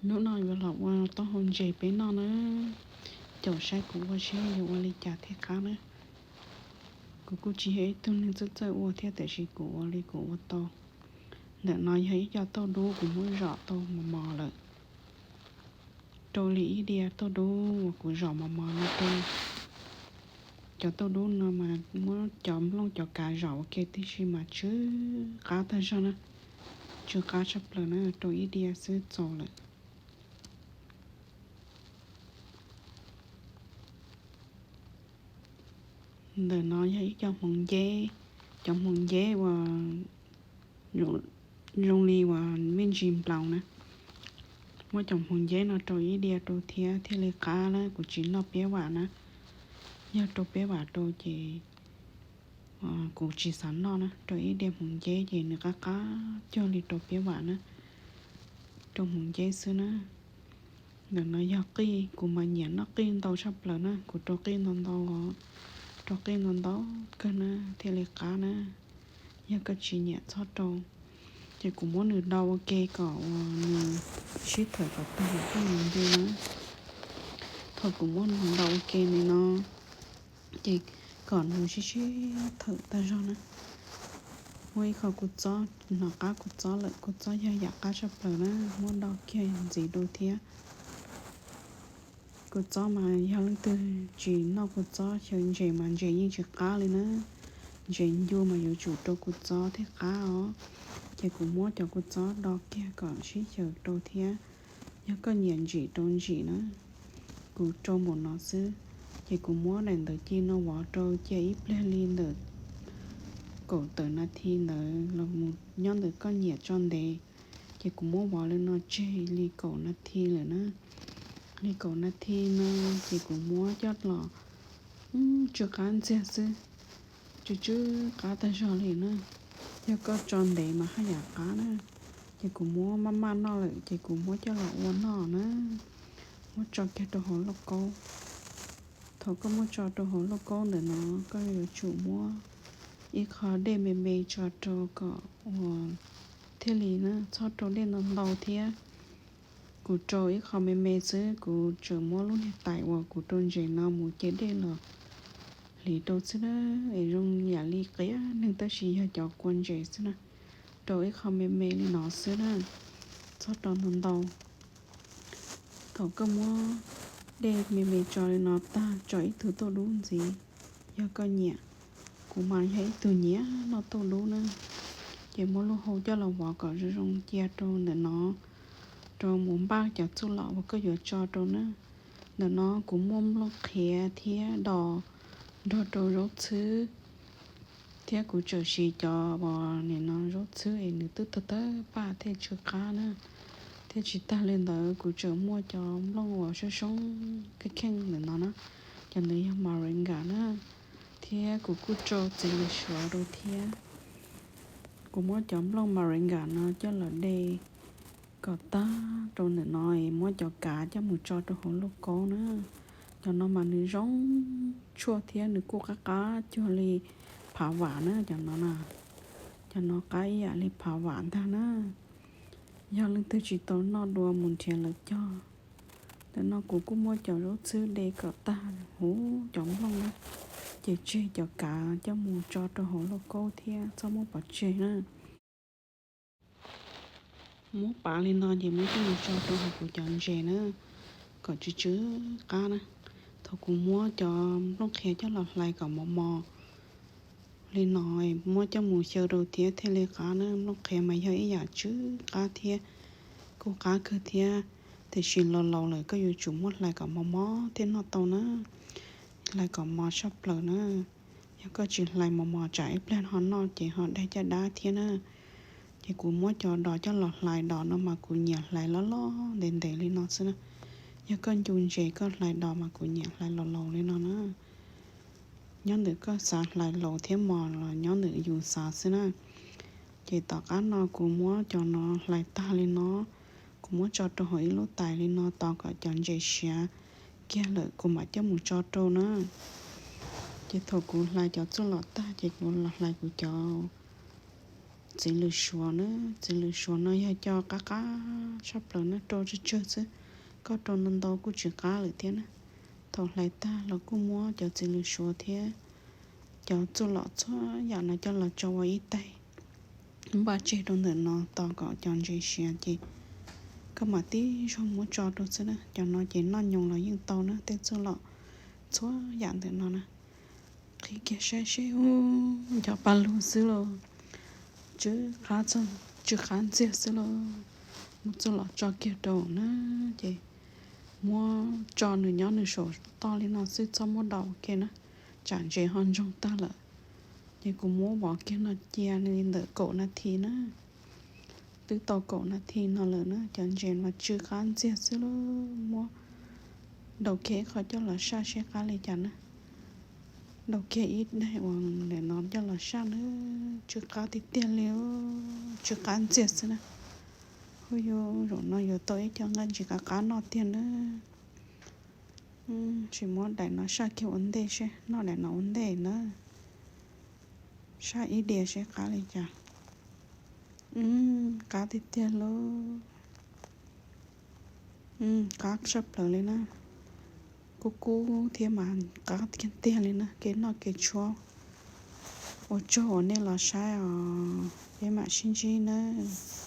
Hnub no yuav los ua taub hau ntses peb noj na. Caum saib kuv ua seb yuav ua li cas thiaj qab na. Kuv kuj tsis yog ib tug neeg txawj txawj ua thiab, tiam sis kuv ua li kuv ua tau. Ntawm no yog ib co tauj dub kuv muab zom tau mos mos lawm, rau li ib diav tauj dub uas kuv zom mos mos no rau. Cov tauj dub no mas muab cov nplooj cov kav zom ua ke tib si mas tsw qab tag zog na, tsw qab tshaj plaws na, rau ib diav xwb txaus lawm. Ntawm no yog ib co hmoov nceb, cov hmoov nceb uas zoo li uas me ntsis nplaum na. Muab cov hmoov nceb no rau ib diav rau thiab thiaj li qab na, kuv tsis noj piab vam na. Yog rau piab vam rau ces kuv tsis xav noj na, rau ib diav hmoov nceb ces nws qab qab cuag li rau piab vam na, rau hmoov nceb xwb na. Ntawm no yog qij, kuv mas nyiam noj qij ntau tshaj plaws na, kuv rau qij ntau ntau, rau qij ntau ntau kawg na thiaj li qab na. Yog koj tsis nyiam txhob rau. Ces kuv muab nws do ua ke kom uas nws sib thawm kom tag nws thiaj li ncu na. Thaum kuv muab nws do ua ke li no ces kom nws sib sib thawm tag zog na. Muab ib qho kua txob, hnov qab kua txob lawm, kua txob yog yam qab tshaj plaws na, muab do kiag ntxiv rau thiab. Kua txob mas yog leej twg tsis noj kua txob xyaw ntses mas ntses yeej tsis qab li na. Ntses ncu mas yuav tsum rau kua txob thiaj qab os. Ces kuv muab cov kua txob do kiag kom sib xyaw rau thiab. Yog koj nyiam ntsim rau ntsim na, kuv rau npaum no xwb. Ces kuv muab daim ntawv ci no vov rau cia ib pliag li ntawm kaum tawm nas this ntawd los mus nyob ntawm koj nyiam tso ntev. Ces kuv muab vov li no tseg li kaum nas this lawm na. Li kaum nas this no ces kuv muab coj los tsw qab ntxiag xwb, tsw tsw qab tag zog li na. Yog koj tso ntev mas haj yam qab na. Ces kuv muab maj maj noj lawm ces kuv muab coj los ua noj na. Muab tso kiag rau hauv lauj kaub. Thaum koj muab tso rau hauv lauj kaub ntawm no, koj yuav tsum muab ib qho dej me me tso rau kom uas thiaj li na, txhob rau dej ntau ntau thiab. Kuv rau ib qho me me xwb, kuv tseem muab lub niag tais uas kuv rau ntses no mus ce dej los hliv rau xwb na, es zoo yam li qias neeg tab sis yog cov kua ntses xwb na. Rau ib qho me me li no xwb na, txhob rau ntau ntau. Thaum koj muab dej me me tso li no tag, tso ib tug tauj dub ntxiv, yog koj nyiam. Kuv mas yog ib tug nyiam noj tauj dub na. Ces muab lub hau coj los vov kom zoo zoo cia rau ntawm no, rau mus npaj cov txuj lom uas koj yuav tso rau na. Ntawm no kuv muaj nplooj qhiav thiab dos nrog rau zaub txhwb, thiab kuv tseem siv cov uas nim no zaub txhwb es nws twb tawg tawg paj thiaj tsw qab na. Thiab tsis tag li ntawd kuv tseem muaj cov nplooj uas soob soob kheej kheej ntawm no na, cov ntawd yog moringa na. Thiab kuv kuj rau txiv lws suav rau thiab. Kuv muab cov nplooj moringa no coj los de kom tag rau ntawm no es muab cov kav coj mus tso rau hauv lauj kaub na. Cov no mas nws zoo tshuaj thiab nws kuj qab qab cuag li phav vam na cov no na. Cov no qab ib yam li phav vam ntag na. Yog leej twg tsis tau noj dua mus nrhiav lawv cog. Ntawm no kuv kuj muab cov zaub txhwb de kom tag huv cov nplooj na, ces tseg cov kav coj mus tso rau hauv lauj kaub thiab txhob muab pov tseg na. Muab pav li no ces muab coj mus tso rau hauv kuv cov ntses na, kom tsw tsw qab na. Thaum kuv muab cov nplooj qhiav coj los hlais kom mos mos li no, muab coj mus xyaw rau thiab thiaj li qab na. Nplooj qhiav mas yog ib yam tsw qab thiab kuj qab kawg thiab, tiam sis laus laus lawm koj yuav tsum muab hlais kom mos mos thiaj noj tau na. Hlais kom mos tshaj plaws na. Yog koj tsis hlais mos mos tsam ib pliag ho noj ces ho daig caj dab thiab na. Ces kuv muab cov dos coj los hlais, dos no mas kuv nyiam hlais loj loj ntev ntev li no xwb na. Yog koj ncu ntses koj hlais dos mas kuv nyiam hlais laus laus li no na. Nyob ntawm koj xav hlais laus thiab mos los nyob ntawm yus xav xwb na. Ces tom qab no kuv muab cov no hlais tag li no, kuv muab tso rau hauv ib lub tais li no tos kom cov ntses siav kiag lawm kuv mam coj mus tso rau na. Ces thaum kuv hlais cov txuj lom tag ces kuv los hlais kuv cov txiv lws suav na. Txiv lws suav no yog cov qab qab tshaj plaws na, rau tsawg tsawg xwb, koj rau ntau ntau kuj tsis qab lawm thiab na. Thaum hlais tag los kuj muab cov txiv lws suav thiab cov txuj lom txhua yam no coj los tso ua ib taig npaj tseg rau ntawm no tos kom cov ntses siav ces koj mam tib zaug muab tso rau xwb na. Cov no ces noj nyoos los yeej tau na, tej txuj lom txhua yam ntawm no na. Qhib kiag saib seb, ub, cov paj lug xwb lauj, tsw qab txog, tsw qab ntxiag xwb lauj. Muab txuj lom tso kiag rau na, ces muab tso nws nyob nws saum toj li no xwb, txhob muab daus kiag na, tsam ntses ho ntsoog tag lawm. Ces kuv muab vov kiag no cia li ntawm kaum nas this na. Twb tau kaum nas this no lawm na, cov ntses mas tsw qab ntxiag xwb lauj. Muab daus kiag ib qho coj los saj seb qab li cas na. Daus kiag ib daim uas ntawm no coj los saj na, tsw qab tiag tiag li, tsw qab ntxiag xwb na. Hu, yus zaum no yuav tau ib co nqaij ntses qab qab noj tiag na. Tsis, muab daim no saj kiag ua ntej seb, noj daim no ua ntej na. Saj ib diav seb qab li cas. Qab tiag tiag lauj. Qab tshaj plaws li na. Kub kub thiab mas qab tiag tiag li na, kev noj kev tshuab. Ua tsaug uas nej los saib os, peb mam sib ntsib nawb.